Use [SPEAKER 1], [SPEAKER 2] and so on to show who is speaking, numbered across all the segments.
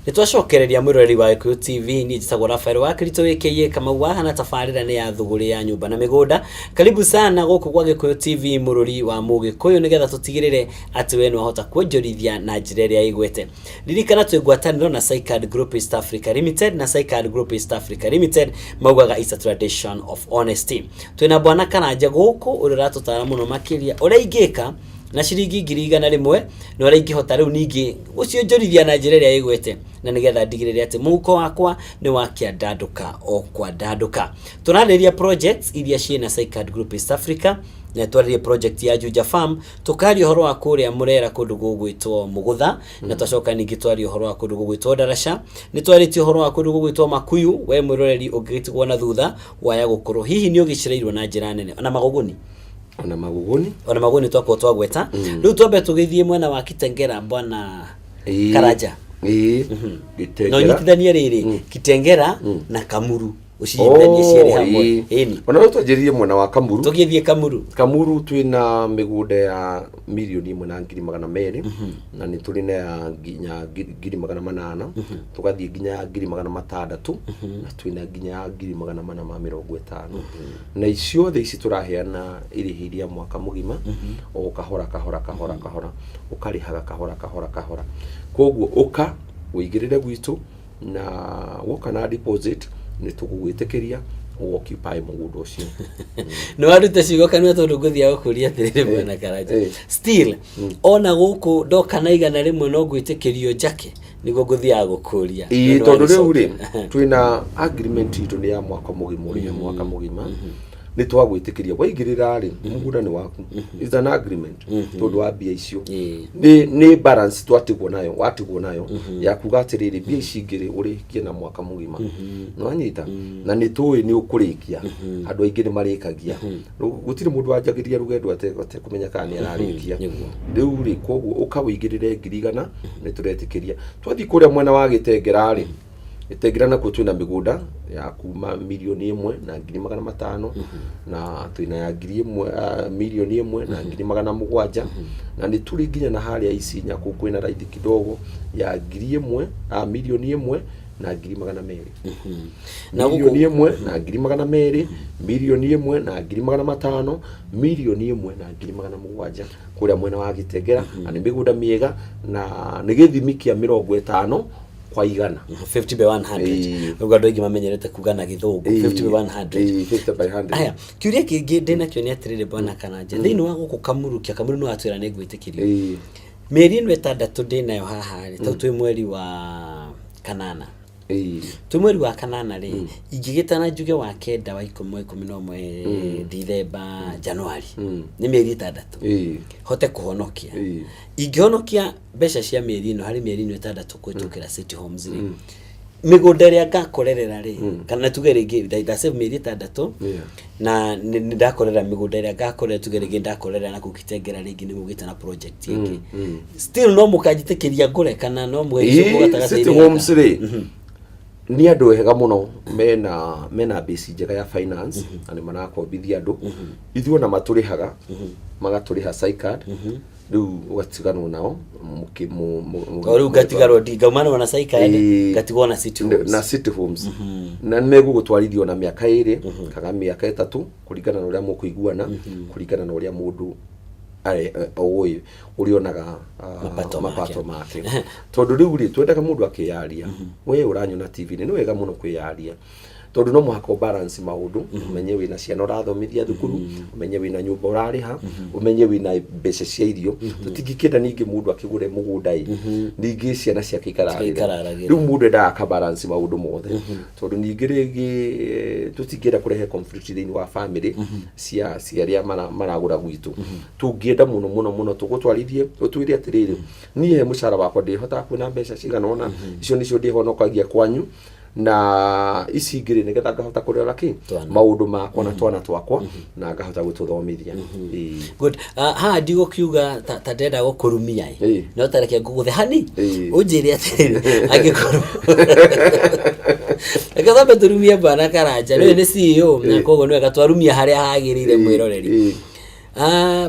[SPEAKER 1] Nĩ twacokereria mwĩroreri wa Gĩkũyũ TV. Niĩ njĩtagwo Rafael wa Kirito wĩkĩiye Kamau wa hana tabarĩra nĩ ya thũgũrĩ ya nyũmba na mĩgũnda. Karibu sana gũkũ gwa Gĩkũyũ TV, mũrũri wa Mũgĩkũyũ, nĩgetha tũtigĩrĩre atĩ we nĩwahota kuonjorithia na njĩra ĩrĩa ĩgwete. Ririkana twĩ ngwatanĩro na Sycard Group East Africa Limited, na Sycard Group East Africa Limited maugaga is a tradition of honesty. Twĩna Bwana Karanja gũkũ, ũrĩa ũratũtara mũno makĩria ũrĩa ingĩka na ciringi 100,000 na ũrĩa ingĩhota rĩu ningĩ gũcionjorithia na njĩra ĩrĩa ĩgwete, na nĩgetha ndigĩrĩre atĩ mũhuko wakwa nĩ wakĩandandũka o kwandandũka. Tũrarĩrĩria projects iria ciĩna Sycard Group East Africa, na twarĩrie project ya Juja Farm, tũkaria ũhoro wa kũrĩa Mũrera kũndũ gũgwĩtwo Mũgũtha, na twacoka ningĩ twaria ũhoro wa kũndũ gũgwĩtwo Ndaraca. Nĩ twarĩtie ũhoro wa kũndũ gũgwĩtwo Makuyu. We mwĩroreri ũngĩgĩtigwo na thutha waya gũkorwo hihi nĩ ũgĩcereirwo na njĩra nene, ona Magũgũni.
[SPEAKER 2] Ona Magũgũni.
[SPEAKER 1] Ona Magũgũni twakorwo twagweta. Rĩu twambe tũgĩthiĩ mwena wa Kitengera, Bwana Karanja.
[SPEAKER 2] Ĩĩ.
[SPEAKER 1] Na ũnyitithanie rĩrĩ Kitengera na Kamuru, ũcinyitithanie cierĩ hamwe, ĩni.
[SPEAKER 2] Ona no twanjĩrĩrie mwena wa Kamuru.
[SPEAKER 1] Tũgĩthiĩ Kamuru.
[SPEAKER 2] Kamuru twĩna mĩgũnda ya 1,200,000, na nĩ tũrĩ na ya nginya 800,000, tũgathiĩ nginya ya 600,000, na twĩna nginya ya 450,000. Na ciothe ici tũraheana irĩhi rĩa mwaka mũgima, o kahora kahora kahora kahora, ũkarĩhaga kahora kahora kahora. Koguo ũka ũigĩrĩre gwitũ, na woka na deposit nĩ tũgũgwĩtĩkĩria occupy mũgũnda ũcio.
[SPEAKER 1] Nĩ waruta ciugo kanua, tondũ ngũthiaga gũkũria atĩrĩrĩ, Bwana Karanja, still ona gũkũ ndoka na 100 no ngwĩtĩkĩrio njake? Nĩguo ngũthiaga gũkũria.
[SPEAKER 2] Ĩĩ, tondũ rĩu rĩ, twĩna agreement itũ nĩ ya mwaka mũgima, ũrĩhe mwaka mũgima. Nĩ twagwĩtĩkĩria waigĩrĩra rĩ, mũgũnda nĩ waku. It's an agreement tondũ wa mbia icio nĩ balance twatigwo nayo, watigwo nayo ya kuga atĩrĩrĩ, mbia ici ingĩ rĩ, ũrĩkie na mwaka mũgima. Nĩwanyita? Na nĩ tũĩ nĩ ũkũrĩkia. Andũ aingĩ nĩ marĩkagia. Rĩu gũtirĩ mũndũ wanjagĩria rũgendo atekũmenya kana nĩ ararĩkia. Rĩu rĩ, koguo ũka wĩigĩrĩre 100,000, nĩ tũretĩkĩria. Twathiĩ kũrĩa mwena wa Gĩtengera rĩ, Gĩtengera nakuo twĩna mĩgũnda ya kuma 1,500,000, na twĩna ya 1,000, 1,107,000, na nĩ tũrĩ nginya na harĩa Isinya kũu kwĩna raithi kidogo ya 1,000, 1,200,000.
[SPEAKER 1] Na gũkũ
[SPEAKER 2] 1,200,000, 1,500,000, 1,700,000 kũrĩa mwena wa Gĩtengera, na nĩ mĩgũnda mĩega na nĩ gĩthimi kĩa 50 kwa 100.
[SPEAKER 1] 50 by 100. Rĩu andũ aingĩ mamenyerete kuga na Gĩthũngũ 50 by 100.
[SPEAKER 2] Ĩĩ, 50 by 100.
[SPEAKER 1] Aya, kĩũria kĩngĩ ndĩnakĩo nĩ atĩrĩrĩ, Bwana Karanja, thĩinĩ wa gũkũ Kamuru, kĩa Kamuru nĩ watwĩra nĩ ngwĩtĩkĩrio. Mĩeri ĩno 6 ndĩnayo haha rĩ, tau twĩ mweri wa kanana, twĩ mweri wa kanana rĩ, ingĩgĩtana njuge wa kenda, wa 10, wa 11, Dithemba, Januari, nĩ mĩeri 6 hote kũhonokia. Ingĩhonokia mbeca cia mĩeri ĩno harĩ mĩeri ĩno 6 kũhĩtũkĩra City Homes rĩ, mĩgũnda ĩrĩa ngakorerera rĩ, kana tuge rĩngĩ ndasave mĩeri 6 na nĩ ndakorera mĩgũnda ĩrĩa ngakorera, tuge rĩngĩ ndakorera na kũu Kitengera, rĩngĩ nĩ mũgĩte na project ĩngĩ, still no mũkanjĩtĩkĩria ngũre kana no mwĩcũkũ gatagatĩ-inĩ
[SPEAKER 2] City
[SPEAKER 1] gaka?
[SPEAKER 2] Homes rĩ, nĩ andũ ega mũno, mena base njega ya finance na nĩ marakombithia andũ. Ithuĩ ona matũrĩhaga, magatũrĩha Sycard. Rĩu ũgatiganwo nao
[SPEAKER 1] O rĩu ngatigarwo ngaumana na Sycard, ngatigwo na City Homes.
[SPEAKER 2] Na City Homes, na nĩ megũgũtwarithia ona mĩaka 2 kana mĩaka 3, kũringana na ũrĩa mũkũiguana, kũringana na ũrĩa mũndũ ũĩ ũrĩonaga,
[SPEAKER 1] Mapato make.
[SPEAKER 2] Mapato make. Tondũ rĩu rĩ, twendaga mũndũ akĩyaria. We ũranyona TV-inĩ, nĩ wega mũno kwĩyaria, tondũ no mũhaka ũbalance maũndũ, ũmenye wĩna ciana ũrathomithia thukuru, ũmenye wĩna nyũmba ũrarĩha, ũmenye wĩna mbeca cia irio. Tũtingĩkĩenda ningĩ mũndũ akĩgũre mũgũnda ĩ, ningĩ ciana ciake ikararĩra.
[SPEAKER 1] Ikararagĩra.
[SPEAKER 2] Rĩu mũndũ endaga akabalance maũndũ mothe, tondũ ningĩ rĩngĩ tũtingĩenda kũrehe conflict thĩinĩ wa family cia arĩa maragũra gwitũ. Tũngĩenda mũno mũno mũno tũgũtwarithie, ũtwĩre atĩrĩrĩ, niĩ he mũcara wakwa ndĩhotaga kuona mbeca cigana ũna, icio nĩcio ndĩhonokagia kwanyu, na ici ingĩ rĩ, nĩgetha ngahota kũrora kĩ
[SPEAKER 1] Twana.
[SPEAKER 2] Maũndũ makwa na twana twakwa, na ngahota gũtũthomithia. Ĩĩ.
[SPEAKER 1] Good. Haha ndigũkiuga ta ndĩrenda gũkũrumia ĩ. No tareke ngũgũthe hani. Ũnjĩre atĩrĩrĩ, angĩkorwo reke twambe tũrumie Bwana Karanja, rĩu nĩ CEO na koguo nĩ wega twarumia harĩa hagĩrĩire mwĩroreri.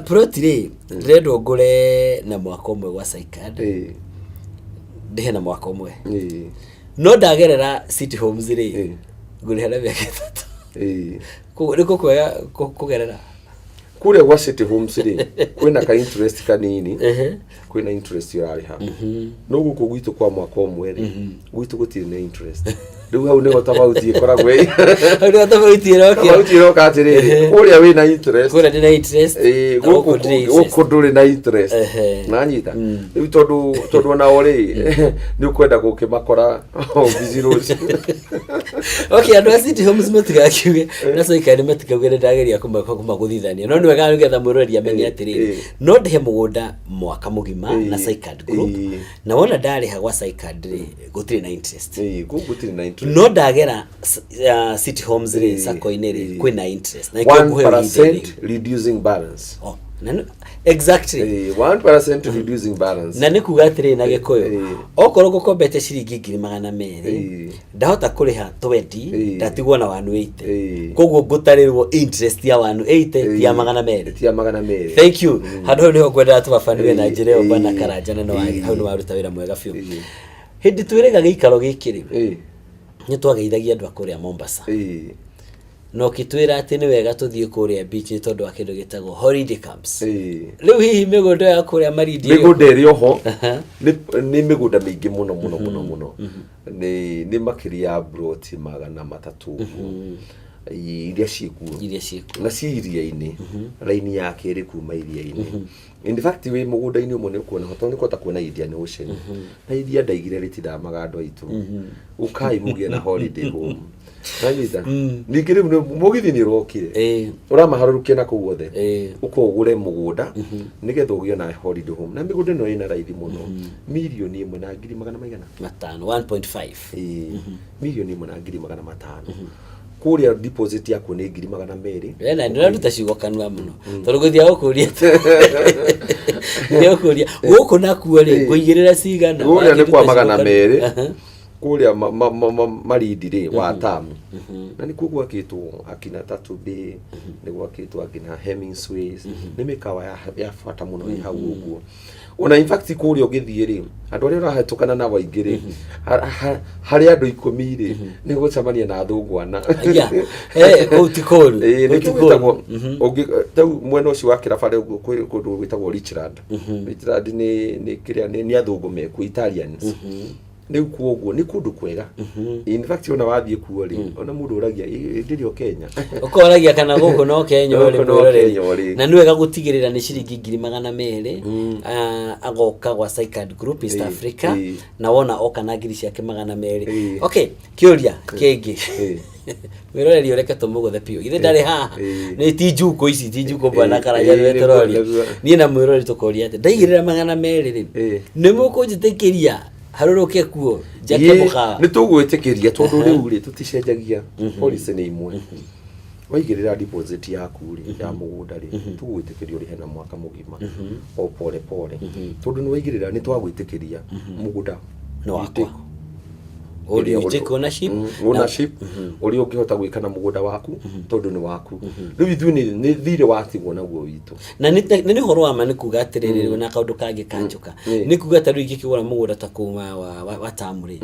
[SPEAKER 1] Plot rĩ, ndĩrendwo ngũre na mwaka ũmwe gwa Sycard. Ndĩhe na mwaka ũmwe.
[SPEAKER 2] Ĩĩ.
[SPEAKER 1] No ndagerera City Homes rĩ, ngũrĩha na mĩaka 3. Koguo nĩ kũkwega kũgerera
[SPEAKER 2] Kũrĩa gwa City Homes rĩ, kwĩna ka interest kanini. Kwĩna interest ũrarĩha, no gũkũ gwitũ kwa mwaka ũmwe rĩ, gwitũ gũtirĩ na interest. Rĩu hau nĩho tofauti ĩkoragwo ĩ.
[SPEAKER 1] Hau nĩho tofauti ĩrokĩra.
[SPEAKER 2] Tofauti ĩroka atĩrĩrĩ, kũrĩa wĩna interest.
[SPEAKER 1] Kũrĩa ndĩ na interest,
[SPEAKER 2] Ĩĩ,
[SPEAKER 1] na gũkũ
[SPEAKER 2] gũkũ
[SPEAKER 1] ndĩrĩ interest.
[SPEAKER 2] Gũkũ ndũrĩ na interest. Nanyita rĩu tondũ onao rĩ, nĩ ũkwenda gũkĩmakora obici rũciũ.
[SPEAKER 1] Okay, andũ a City Homes matigakiuge na Soika nĩ matikauge nĩ ndageria kũmagũthithania, no nĩ wega nĩgetha mwĩroreri amenye atĩrĩrĩ, no ndĩhe mũgũnda mwaka mũgima na Sycard Group, na wona ndarĩha gwa Sycard rĩ, gũtirĩ na interest.
[SPEAKER 2] Ĩĩ, gũkũ gũtirĩ na interest.
[SPEAKER 1] No ndagera City Homes rĩ, sacco-inĩ rĩ, kwĩna interest na nĩkĩo ngũhe ihinda
[SPEAKER 2] 1%
[SPEAKER 1] rĩrĩ.
[SPEAKER 2] Reducing balance.
[SPEAKER 1] Oh, exactly.
[SPEAKER 2] Ĩĩ, 1% reducing balance.
[SPEAKER 1] Na nĩ kuga atĩrĩrĩ na Gĩkũyũ, okorwo ngũkombete ciringi 200,000, ndahota kũrĩha 20, ndatigwo na 180. Koguo ngũtarĩrwo interest ya 180, ti ya 200.
[SPEAKER 2] Ti ya 200.
[SPEAKER 1] Thank you. Handũ hau nĩho ngwendaga tũbabanĩre na njĩra ĩyo, bwana Karanja, na hau nĩ waruta wĩra mwega biũ. Hĩndĩ twĩrĩga gĩikaro gĩkĩ rĩ, nĩ twageithagia andũ a kũrĩa Mombasa, na ũkĩtwĩra atĩ nĩ wega tũthiĩ kũrĩa beach nĩ tondũ wa kĩndũ gĩtagwo holiday camps. Rĩu hihi mĩgũnda ya kũrĩa Malindi ĩyo-
[SPEAKER 2] Mĩgũnda ĩrĩ oho. Nĩ mĩgũnda mĩingĩ mũno mũno mũno mũno, nĩ makĩria ya broti 300 ũguo iria ciĩkuo.
[SPEAKER 1] Iria ciĩkuo.
[SPEAKER 2] Na ci iria-inĩ, raini ya kerĩ kuma iria-inĩ. In fact, wĩ mũgũnda-inĩ ũmwe nĩ ũkuona, tondũ nĩ ũkũhota kuona Indian Ocean, na iria ndaigire rĩtithamaga. Andũ aitũ, ũkai mũgĩe na holiday home. Nanyita ningĩ rĩu mũgithi nĩ ũrokire, ũramaharũrũkia na kũu guothe, ũka ũgũre mũgũnda nĩgetha ũgĩe na holiday home. Na mĩgũnda ĩno ĩna raithi mũno, 1 na ngiri magana maigana?
[SPEAKER 1] Matano, 1.5.
[SPEAKER 2] Ĩĩ, 1,500,000. Kũrĩa deposit yaku nĩ 200,000.
[SPEAKER 1] We na ndĩraruta ciugo kanua mũno tondũ gũthiaga gũkũria, gũthiaga gũkũria gũkũ nakuo rĩ, ngũigĩrĩra cigana?
[SPEAKER 2] Kũrĩa nĩ kwa
[SPEAKER 1] Wakĩruta
[SPEAKER 2] magana
[SPEAKER 1] ciugo kanua.
[SPEAKER 2] merĩ. Kũrĩa Malindi rĩ, wa tamu, na nĩkuo gwakĩtwo akina Tatu Bay, nĩ gwakĩtwo akina Hemingways, nĩ mĩkawa ya bata mũno ĩ hau ũguo. Ona in fact kũrĩa ũgĩthiĩ rĩ, andũ arĩa ũrahĩtũkana nao aingĩ rĩ, harĩ andũ 10 rĩ, nĩ gũcemania na athũngũ 4.
[SPEAKER 1] Aya, kũu ti kũũru.
[SPEAKER 2] Ĩĩ,
[SPEAKER 1] Kũu ti
[SPEAKER 2] nĩkĩo
[SPEAKER 1] kũũru.
[SPEAKER 2] gwĩtagwo ũngĩ tarĩu mwena ũcio wa kĩrabara ũguo kwĩ kũndũ gwĩtagwo Richland. Richland nĩ kĩrĩa nĩ athũngũ mekuo, Italians. Rĩu kuo ũguo nĩ kũndũ kwega. In fact, ona wathiĩ kuo rĩ, ona mũndũ ũragia, "Ĩ, ndĩrĩ o Kenya?"
[SPEAKER 1] Ũkoragia kana gũkũ no Kenya ũrĩ.
[SPEAKER 2] Gũkũ no
[SPEAKER 1] Mwĩroreri.
[SPEAKER 2] Kenya ũrĩ.
[SPEAKER 1] Na nĩ wega gũtigĩrĩra nĩ ciringi 200,000, agoka gwa Sycard Group East Africa, na wona oka na ngiri ciake 200. Okay, kĩũria kĩngĩ, mwĩroreri, ũreke tũmũgũthe biũ, githĩ ndarĩ haha? Nĩ ti njuko ici, ti njuko, bwana Karanja, nĩwe tũroria.
[SPEAKER 2] Nĩguo.
[SPEAKER 1] Niĩ na mwĩroreri tũkoria atĩ ndaigĩrĩra 200 rĩ, nĩ mũkũnjĩtĩkĩria harũrũke kuo njake mũkawa?
[SPEAKER 2] Nĩ tũgwĩtĩkĩria, tondũ rĩu rĩ, tũticenjagia policy, nĩ imwe. Waigĩrĩra deposit yaku rĩ, ya mũgũnda rĩ, tũgwĩtĩkĩria ũrĩhe na mwaka mũgima o pole pole, tondũ nĩ waigĩrĩra, nĩ twagwĩtĩkĩria mũgũnda.
[SPEAKER 1] Nĩ wakwa. You take ownership.
[SPEAKER 2] Ownership ũrĩa ũngĩhota gwĩka na mũgũnda waku, tondũ nĩ waku. Rĩu ithuĩ nĩ thirĩ watigwo naguo witũ.
[SPEAKER 1] Na nĩ ũhoro wa ma, nĩ kuga atĩrĩrĩ, na kaũndũ kangĩ kanjũka, nĩ kuga ta rĩu ingĩkĩgũra mũgũnda ta kũu wa tamu rĩ,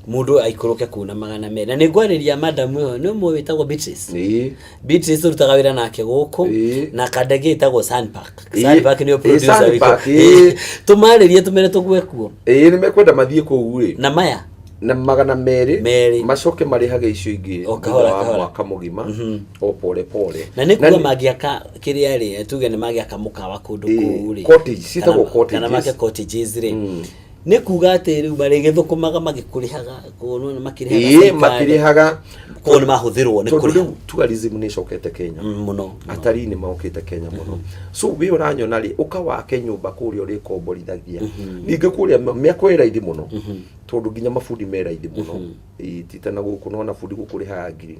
[SPEAKER 1] mũndũ aikũrũke kũu na 200, na nĩ ngwarĩria madam ĩyo, nĩ ũmwe wĩtagwo Beatrice. Beatrice tũrutaga wĩra nake gũkũ na kandege ĩtagwo Sunpark. Sunpark nĩyo producer witũ.
[SPEAKER 2] Sunpark, ĩĩ.
[SPEAKER 1] Tũmarĩrie, tũmere tũgwe kuo.
[SPEAKER 2] Ĩĩ, nĩ mekwenda mathiĩ kũu rĩ
[SPEAKER 1] Na maya
[SPEAKER 2] na 200,
[SPEAKER 1] Merĩ.
[SPEAKER 2] macoke marĩhage icio ingĩ
[SPEAKER 1] O kahora,
[SPEAKER 2] thutha wa
[SPEAKER 1] kahora.
[SPEAKER 2] mwaka mũgima o pole pole.
[SPEAKER 1] Na nĩ kuga mangĩaka kĩrĩa rĩ, tuge nĩ mangĩaka mũkawa kũndũ kũu rĩ,
[SPEAKER 2] Cottage, ciĩtagwo
[SPEAKER 1] kana make
[SPEAKER 2] cottages.
[SPEAKER 1] cottages rĩ, nĩ kuga atĩ rĩu marĩgĩthũkũmaga magĩkũrĩhaga kũu, nĩ makĩrĩhaga
[SPEAKER 2] Ĩĩ,
[SPEAKER 1] serikali.
[SPEAKER 2] Makĩrĩhaga.
[SPEAKER 1] Koguo nĩ mahũthĩrwo nĩ
[SPEAKER 2] Tondũ
[SPEAKER 1] kũrĩha.
[SPEAKER 2] rĩu tourism nĩ ĩcokete Kenya.
[SPEAKER 1] Mũno.
[SPEAKER 2] Atarii nĩ mokĩte Kenya mũno, so wĩ ũranyona rĩ, ũka wake nyũmba kũrĩa ũrĩkomborithagia. Ningĩ kũrĩa mĩako ĩ raithi mũno, tondũ nginya mabundi me raithi mũno. Ĩĩ, ti ta na gũkũ nona bundi gũkũ ũrĩhaga ngiri,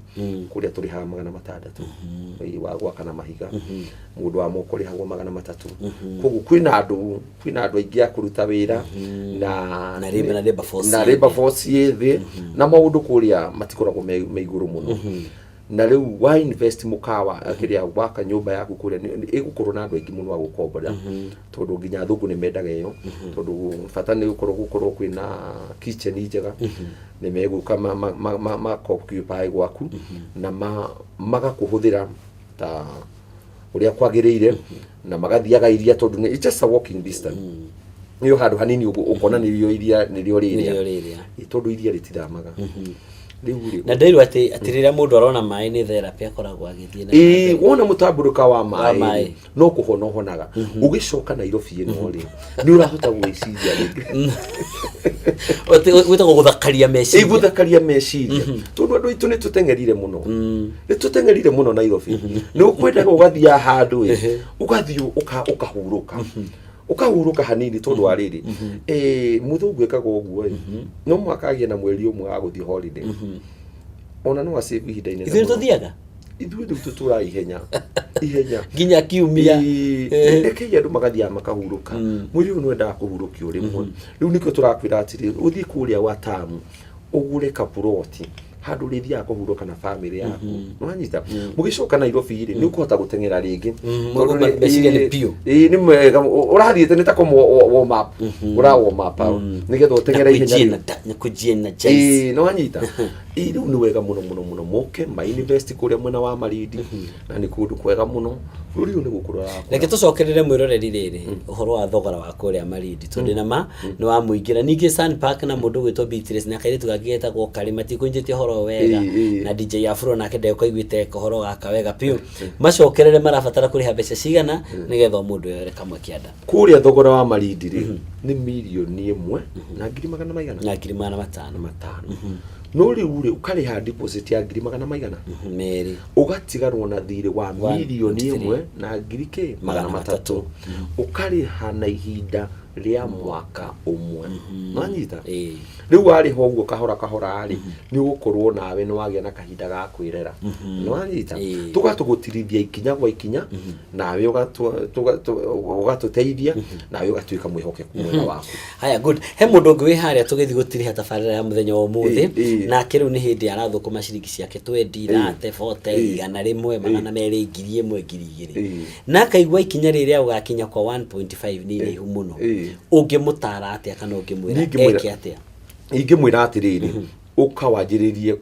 [SPEAKER 2] kũrĩa tũrĩhaga 600. Ĩĩ, wa gwaka na mahiga, mũndũ wa moko ũrĩhagwo 300. Koguo kwĩna andũ aingĩ a kũruta wĩra na
[SPEAKER 1] Na labour force
[SPEAKER 2] na
[SPEAKER 1] ĩ
[SPEAKER 2] labour force ĩ thĩ, na maũndũ kũrĩa matikoragwo me igũrũ mũno. Na rĩu wa invest mũkawa kĩrĩa waka nyũmba yaku kũrĩa, ĩgũkorwo na andũ aingĩ mũno a gũkombora, tondũ nginya athũngũ nĩ mendaga ĩyo, tondũ bata nĩ gũkorwo kwĩna kitchen njega. Nĩ megũka ma occupy gwaku na magakũhũthĩra ta ũrĩa kwagĩrĩire, na magathiaga iria, tondũ nĩ it's just a walking distance, nĩ o handũ hanini ũguo ũkona nĩrĩo iria, nĩrĩo rĩrĩa.
[SPEAKER 1] Nĩrĩo rĩrĩa.
[SPEAKER 2] Ĩ, tondũ iria rĩtithamaga rĩu rĩ.
[SPEAKER 1] Na ndĩrwo atĩ rĩrĩa mũndũ arona maĩ nĩ therapy akoragwo agĩthiĩ na
[SPEAKER 2] Ĩĩ,
[SPEAKER 1] mbere.
[SPEAKER 2] Wona mũtambũrũka wa maĩ
[SPEAKER 1] maĩ.
[SPEAKER 2] Rĩ, no kũhona ũhonaga. Ũgĩcoka Nairobi ĩno rĩ, nĩ ũrahota gwĩciria rĩngĩ.
[SPEAKER 1] Gwĩtagwo gũthakaria meciria.
[SPEAKER 2] Ĩgũthakaria meciria, tondũ andũ aitũ nĩ tũteng'erire mũno, nĩ tũteng'erire mũno Nairobi. Nĩ ũkwendaga ũgathiĩ handũ ĩ, ũgathiĩ ũkahurũka, ũkahurũka hanini, tondũ wa rĩrĩ, mũthũngũ ĩkaga ũguo ĩ, no mũhaka agĩe na mweri ũmwe wa gũthiĩ holiday, ona no acave ihinda inene
[SPEAKER 1] Ithuĩ
[SPEAKER 2] mũno.
[SPEAKER 1] Tũthiaga.
[SPEAKER 2] Ithuĩ rĩu tũtũraga ihenya ihenya.
[SPEAKER 1] Nginya kiumia.
[SPEAKER 2] Ĩĩ, rekei andũ magathiaga makahurũka. Mwĩrĩ ũyũ nĩwendaga kũhurũkio rĩmwe. Rĩu nĩkĩo tũrakwĩra atĩrĩ, ũthiĩ kũrĩa Watamu ũgũre kaburoti handũ ũrĩthiaga kũhurũka na bamĩrĩ yaku. Nĩwanyita? Mũgĩcoka Nairobi rĩ, nĩ ũkũhota gũteng'era rĩngĩ. Tondũ
[SPEAKER 1] Meciria nĩ biũ.
[SPEAKER 2] Ĩĩ, nĩ mwega. Ũrathiĩte nĩ ta kũmũ warm up, ũra warm up nĩgetha ũteng'ere ihenya rĩu.
[SPEAKER 1] Na kũjiena.
[SPEAKER 2] Ĩĩ, nĩwanyita? Ĩĩ, rĩu nĩ wega mũno mũno mũno mũke ma invest kũrĩa mwena wa Malindi, na nĩ kũndũ kwega mũno. Bũrũri ũyũ nĩ gũkũra ũrakũra.
[SPEAKER 1] Reke tũcokerere mwĩroreri rĩrĩ ũhoro wa thogora wa kũrĩa Malindi, tondũ na ma nĩ wamũingĩra. Ningĩ Sun Park na mũndũ ũgwĩtwo Beatrice na kairĩtu gangĩ getagwo Karĩ matikũnyitĩte ũhoro ũyũ wega.
[SPEAKER 2] Ĩĩ, ĩĩ.
[SPEAKER 1] Na DJ Afro nake ndekũiguĩte kohoro gaka wega biũ. Macokerere, marabatara kũrĩha mbeca cigana nĩgetha o mũndũ yoere kamwe kĩanda?
[SPEAKER 2] Kũrĩa thogora wa Malindi rĩ, nĩ 1,000,000 na ngiri magana maigana?
[SPEAKER 1] Na ngiri 500.
[SPEAKER 2] 500. No rĩu rĩ, ũkarĩha deposit ya ngiri magana maigana?
[SPEAKER 1] 2.
[SPEAKER 2] Ũgatigarwo na thirĩ wa mirioni
[SPEAKER 1] 23.
[SPEAKER 2] 1 na ngiri kĩ?
[SPEAKER 1] Magana
[SPEAKER 2] Magana 300. Ũkarĩha na ihinda rĩa mwaka ũmwe. Nĩwanyita?
[SPEAKER 1] Ĩĩ.
[SPEAKER 2] Rĩu warĩha ũguo kahora kahora rĩ, nĩ ũgũkorwo nawe nĩ wagĩa na kahinda ga kwĩrera. Nĩwanyita?
[SPEAKER 1] Ĩĩ.
[SPEAKER 2] Tũgatũgũtirithia ikinya gwa ikinya, nawe ũgatũteithia, nawe ũgatuĩka mwĩhokeku mwena waku.
[SPEAKER 1] Haya, good. He mũndũ ũngĩ wĩ harĩa tũgĩthiĩ gũtiriha tabarĩra ya mũthenya wa ũmũthĩ.
[SPEAKER 2] Ĩĩ, ĩĩ.
[SPEAKER 1] Nake rĩu nĩ hĩndĩ arathũkũma ciringi ciake 20, 30, 40, 100, 200, 1000, 2000. Na akaigua ikinya rĩrĩa ũgakinya kwa 1.5 nĩ iraihu mũno. Ũngĩmũtara atĩa kana ũngĩmwĩra
[SPEAKER 2] Ningĩmwĩra-
[SPEAKER 1] eke atĩa?
[SPEAKER 2] Ingĩmwĩra atĩrĩrĩ, ũka wanjĩrĩrie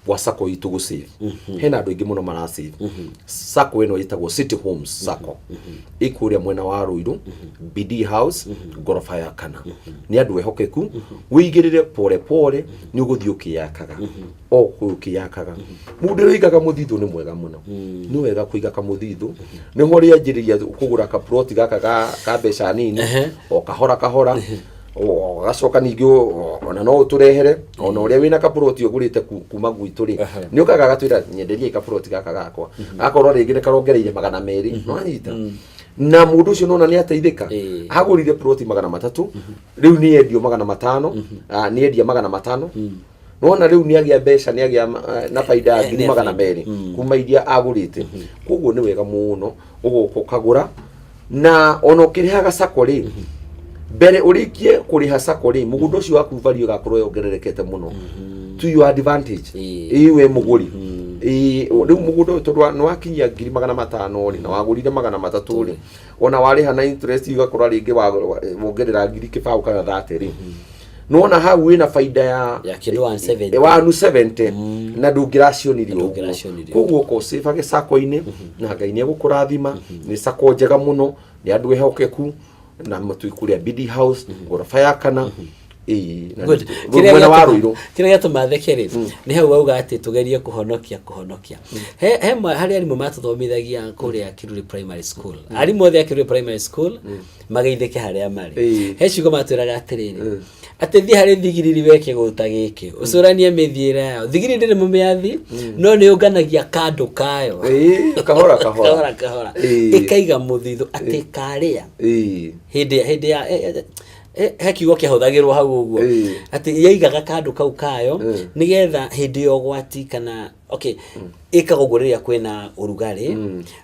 [SPEAKER 2] gwa sacco itũ gũsave. Hena andũ aingĩ mũno marasave. Sacco ĩno ĩtagwo City Homes Sacco, ĩ kũrĩa mwena wa Ruiru, BD House, ngoroba ya kana. Nĩ andũ ehokeku. Wĩigĩrĩre pole pole, nĩ ũgũthiĩ ũkĩyakaga, o kũu ũkĩyakaga. Mũndũ ũrĩa ũigaga mũthithũ nĩ mwega mũno. Nĩ wega kũiga kamũthithũ, nĩho ũrĩanjĩrĩria kũgũra kaploti gaka ka mbeca nini, o kahora kahora, ũgacoka ningĩ ona no ũtũrehere ona ũrĩa wĩna kaploti ũgũrĩte kuma gwitũ rĩ, nĩ ũkaga agatwĩra, "Nyenderiai kaploti gaka gakwa." Akorwo rĩngĩ nĩ karongereire 200. Nĩwanyita? Na mũndũ ũcio nona nĩ ateithĩka. Agũrire ploti 300, rĩu nĩ endio 500, nĩ endia 500. Nona rĩu nĩ agĩa mbeca, nĩ agĩa na baida ya ngiri
[SPEAKER 1] nĩ
[SPEAKER 2] magana
[SPEAKER 1] baida.
[SPEAKER 2] 200 kuma iria agũrĩte. Koguo nĩ wega mũno ũgoka ũkagũra, na ona ũkĩrĩhaga sacco rĩ, mbere ũrĩkie kũrĩha sacco rĩ, mũgũnda ũcio waku value ĩgakorwo yongererekete mũno to your advantage. Ĩĩ, we mũgũri. Ĩĩ, rĩu mũgũnda ũyũ tondũ nĩ wakinyia ngiri 500 rĩ, na wagũrire 300 rĩ, ona warĩha na interest ũgakora rĩngĩ wongerera ngiri 20 kana 30 rĩ, nona hau wĩna baida ya
[SPEAKER 1] Ya kĩndũ 170.
[SPEAKER 2] 170, na ndũngĩracionirie ũguo.
[SPEAKER 1] Ndũngĩracionirie.
[SPEAKER 2] Koguo ũka ũcĩbage sacco-inĩ, na Ngai nĩ egũkũrathima. Nĩ sacco njega mũno, nĩ andũ ehokeku, na twĩ kũrĩa BD House, ngoroba ya kana. Ĩĩ, na
[SPEAKER 1] Good.
[SPEAKER 2] nĩ- mwena wa Ruiru.
[SPEAKER 1] Kĩrĩa gĩatũma theke rĩ, nĩ hau wauga atĩ tũgerie kũhonokia. He harĩ arimũ matũthomithagia kũrĩa Kiruri Primary School. Arimũ othe a Kiruri Primary School mageithĩke harĩa marĩ. He ciugo matwĩraga atĩrĩrĩ, atĩ thiĩ harĩ thigiriri weke gũta gĩkĩ, ũcũranie mĩthiĩre yayo. Thigiriri ndĩrĩ mũmĩathi, no nĩ yũnganagia kandũ kayo.
[SPEAKER 2] Ĩĩ, kahora kahora.
[SPEAKER 1] Kahora kahora. Ĩkaiga mũthithũ atĩ karĩa hĩndĩ ya he kiugo kĩahũthagĩrwo hau ũguo, atĩ yaigaga kandũ kau kayo nĩgetha hĩndĩ ya ũgwati kana, okay, ĩkaga ũguo rĩrĩa kwĩna ũrugarĩ,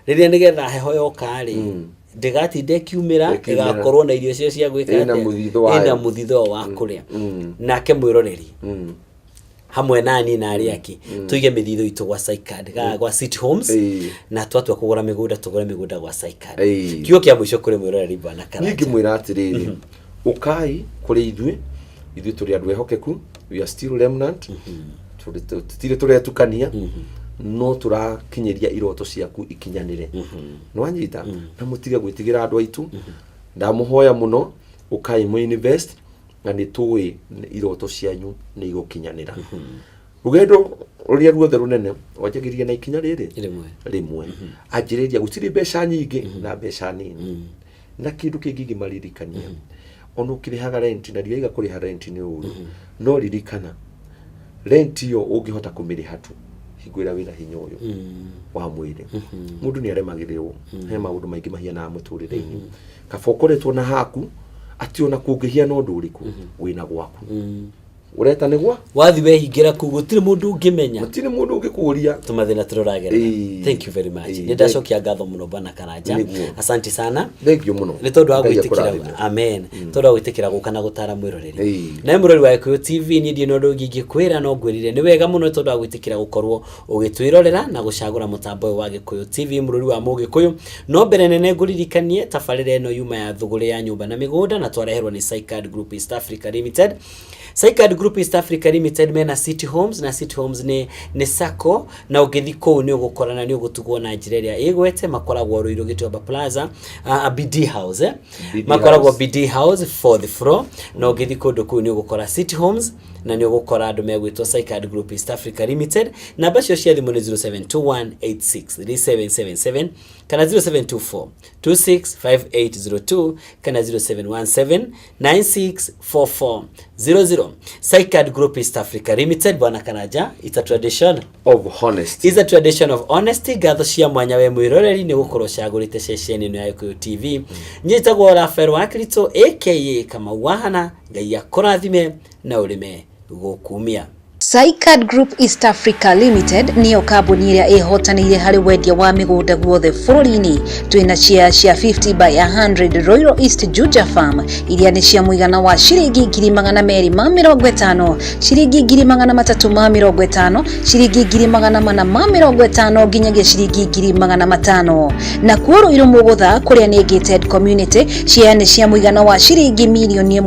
[SPEAKER 1] rĩrĩa nĩgetha heho yoka rĩ, ndĩgatinde ĩkiumĩra.
[SPEAKER 2] Ĩkiumĩra.
[SPEAKER 1] Ĩgakorwo na irio cio cia gwĩka
[SPEAKER 2] Ĩna
[SPEAKER 1] atĩa?
[SPEAKER 2] Mũthithũ wayo.
[SPEAKER 1] Ĩna mũthithũ wa kũrĩa. Nake mwĩroreri Hamwe nani na arĩa angĩ tũige mĩthithũ itũ gwa Sycard, gwa City Homes. Na twatua kũgũra mĩgũnda, tũgũre mĩgũnda gwa Sycard. Kiugo kĩa mũico kũrĩ mwĩroreri, bwana
[SPEAKER 2] Niĩ
[SPEAKER 1] Karanja?
[SPEAKER 2] Ngĩmwĩra atĩrĩrĩ, ũkai kũrĩ ithuĩ, ithuĩ tũrĩ andũ ehokeku. We are still remnant. Tũtirĩ tũretukania, no tũrakinyĩria iroto ciaku ikinyanĩre. Nĩwanyita? Na mũtige gwĩtigĩra, andũ aitũ, ndamũhoya mũno, ũkai mũ invest na nĩ tũĩ iroto cianyu nĩ igũkinyanĩra. Rũgendo rũrĩa ruothe rũnene wanjagĩrĩria na ikinya rĩrĩ
[SPEAKER 1] rĩmwe.
[SPEAKER 2] Rĩmwe. Anjĩrĩria, gũtirĩ mbeca nyingĩ na mbeca nini. Na kĩndũ kĩngĩ ingĩmaririkania, ona ũkĩrĩhaga rent, na ndiraiga kũrĩha rent nĩ ũru, no ririkana rent ĩyo ũngĩhota kũmĩrĩha tu hingo ĩrĩa wĩna hinya ũyũ wa mwĩrĩ. Mũndũ nĩ aremagĩrĩrwo, he maũndũ maingĩ mahianaga mũtũrĩre-inĩ. Kaba ũkoretwo na haku, atĩ ona kũngĩhiana ũndũ ũrĩkũ, wĩna gwaku ũreta nĩ gwa
[SPEAKER 1] Wathi wehingĩra kũu, gũtirĩ mũndũ ũngĩmenya.
[SPEAKER 2] Gũtirĩ mũndũ ũngĩkũria.
[SPEAKER 1] Tũmathĩna tũrũragerera. Thank you very much. Nĩ ndacokia ngatho mũno, bwana Karanja. Asante sana.
[SPEAKER 2] Thank you mũno.
[SPEAKER 1] Nĩ tondũ wa
[SPEAKER 2] Ngai
[SPEAKER 1] gwĩtĩkĩra.
[SPEAKER 2] akũrathime.
[SPEAKER 1] Amen. Tondũ wa gwĩtĩkĩra gũka na gũtara mwĩroreri. Nawe mũrori wa Gĩkũyũ TV, niĩ ndirĩ na ũndũ ũngĩ ingĩkwĩra no ngwĩrire nĩ wega mũno tondũ wa gwĩtĩkĩra gũkorwo ũgĩtwĩrorera na gũcagũra mũtambo ũyũ wa Gĩkũyũ TV, mũrũri wa Mũgĩkũyũ. No mbere nene ngũririkanie tabarĩra ĩno yuma ya thũgũrĩ ya nyũmba na mĩgũnda, na twareherwo nĩ Sycard Group East Africa Limited. Sycard Group East Africa Limited mena City Homes, na City Homes nĩ sacco, na ũngĩthi kũu nĩ ũgũkora na nĩ ũgũtugwo na njĩra ĩrĩa ĩgwete. Makoragwo Ruiru Gĩtuamba Plaza, BD House, eh?
[SPEAKER 2] BD
[SPEAKER 1] Makoragwo
[SPEAKER 2] House.
[SPEAKER 1] BD House, fourth floor, na ũngĩthi kũndũ kũu nĩ ũgũkora City Homes na nĩ ũgũkora andũ megwĩtwo Sycard Group East Africa Limited. Namba cio cia thimũ nĩ 0721863777 kana 0724 265802 kana 0717 964400. Sycard Group East Africa Limited, bwana Karanja, it's a tradition
[SPEAKER 2] of honesty.
[SPEAKER 1] Is a tradition of honesty. Ngatho cia mwanya we mwiroreri nĩ gũkorwo cagũrĩte ceceni ĩno ya Gĩkũyũ TV. Nyĩtagwo Rafael wa Kristo aka Kamau Wahana. Ngai akũrathime na ũrĩme gũkumia.
[SPEAKER 3] Sycard Group East Africa Limited nĩyo kambuni ĩrĩa ĩhotanĩire harĩ wendia wa mĩgũnda guothe bũrũri-inĩ. Twĩna share cia 50 by 100 Royal East Juja Farm iria nĩ cia mũigana wa ciringi 250,000, ciringi 350,000, ciringi 450,000 nginyagia ciringi 500,000. Na kuo Ruiru Mũgũtha kũrĩa nĩ gated community, share nĩ cia mũigana wa ciringi 1.5 mirioni.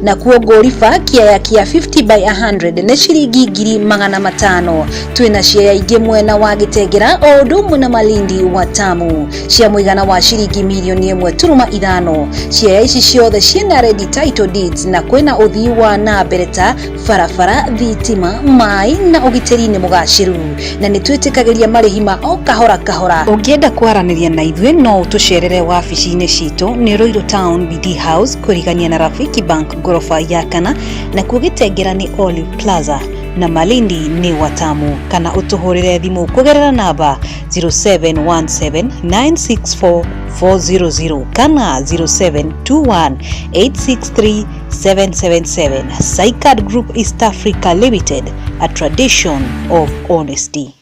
[SPEAKER 3] Na kuo Ngũriba kĩaya kĩa 50 by 100 nĩ ciringi 500,000. Twĩna ciaya ingĩ mwena wa Gĩtengera o ũndũ ũmwe na Malindi Watamu cia mũigana wa ciringi 1.5 mirioni. Ciaya ici ciothe ciĩna ready title deeds na kwĩna ũthii wa na mbere ta barabara, thitima, maĩ na ũgitĩri nĩ mũgacĩru, na nĩ twĩtĩkagĩria marĩhi ma o kahora kahora. Ũngĩenda kwaranĩria na ithuĩ no ũtũcerere wabici-inĩ citũ nĩ Ruiru Town, BD House, kũrigania na Rafiki Bank, ngoroba ya kana. Nakuo Gĩtengera nĩ Olive Plaza na Malindi nĩ Watamu, kana ũtũhũrĩre thimũ kũgerera namba 0717 400 kana 0721 863 777. Sycard Group East Africa Limited, a tradition of honesty.